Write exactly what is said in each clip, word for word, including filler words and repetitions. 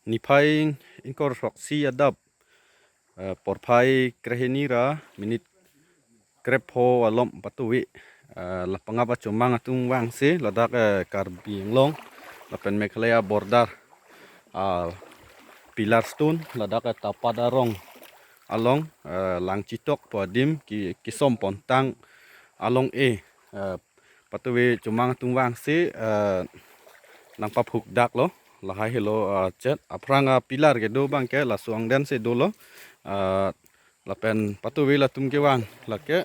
Niphai ingkoi throksi adap, eh, porphai krehini ra minit krepho alom patuve, eh, la pangap achomang atum vangsi ladak, eh, Karbi Anglong lapen Meghalaya border, ah, pillar stone ladak, eh, Tapat arong along, eh, Langchitok pu adim ki, kisom pontang along e, eh, patuve chomang atum vangsi, eh, nangpaphukdaklo. Lahai helo, eh, chet aphrang a pillar kedo abangke laso angdeng si dolo, eh, lapen patuve latum kevang lake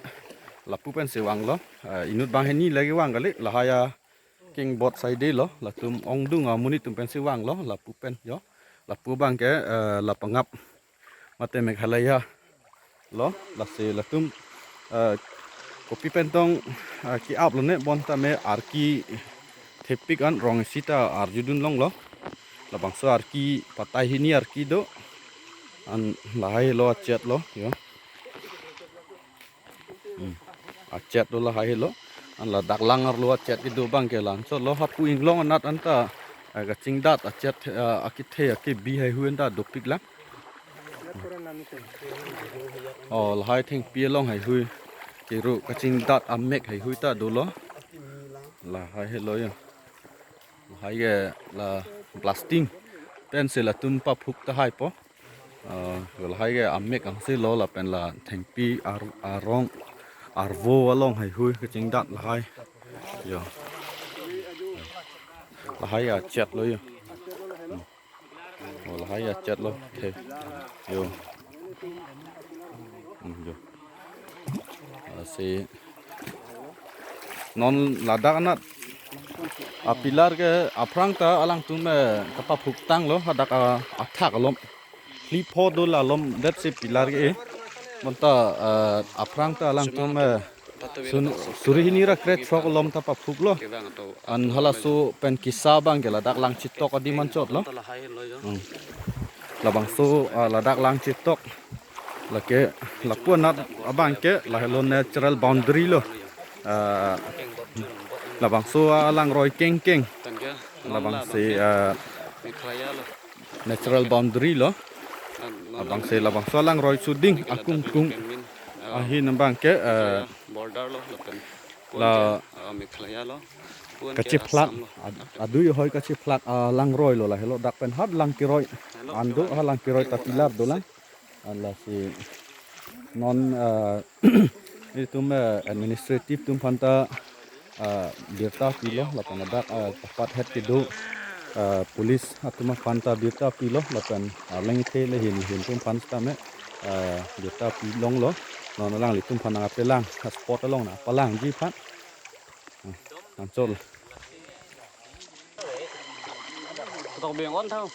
lapu pensi vanglo, eh, inut banghini le kevang kali, lahai akeng bot side lo, latum ongdung amonit atum pensi vanglo, lapu pen jo, lapu abangke, eh, la pangap mate Meghalaya lo, lasi latum, eh, kopi pen tong, eh, ki-ap lone, bonta me arki thepik an rong isi ta arjudun longlo. Labangso arki patai hini arki do. An lahai lo achet lo, jo. Hmm. Achet do lahai lo. An ladak lang arlo achet kedo abangke langsot lo, hapu inglong anat anta, eh, kachingdat achet, eh, akethe akebi haihui anta dopik lang. Oh, lahai thengpi along haihui. Kero kachingdat amek haihui ta dolo. Lahai helo ya. Lahai ke la blasting pensi latum paphuk tahai po. Ah, lahai ke amek angsi lo lapen la thengpi ar-, arong arvo along haihui kachingdat lahai. Yo. Lahai achet lo yo. Hmm. Oh, lahai achet lo. The. Yo. Hmm, yo. Lasi non ladak anat a pillar ke aphrang ta alangtum, eh, kapaphuk tanglo, hadak, ah, athak alom. Hli pho do la alom detsi pillar ke, eh. Bonta, eh, aphrang ta alangtum, eh, sun-, suri hini ra krethrok alom ta paphuklo. An halaso pen kisa abangke ladak Langchitok adim anchotlo. Hmm. Labangso, ah, ladak Langchitok. Lake lapu anat abangke lahelo natural boundary lo. Ah, labangso alangroi kengkeng. Labangsi, ah, natural boundary lo. Labangsi labangso alangroi suding akungkung ahin abangke, ah, la kachephlak, ad-, adui ahoi kachephlak alangroi lo, lahelo dak pen hat lang keroi. An do ha lang keroi ta pillar dolang. An lasi non, ah, itum, ah, administrative atum aphanta, ah, birta pilo, lapen ladak, ah, Tapat het kedo, ah, police atum aphanta birta pilo, lapen, ah, lengthe le hin hin atum aphan sitame, ah, birta pi longlo. Non alanglitum aphan nangkepelang, ah, spot along nangpalangji aphan. Nangchol. Tok beng on thau.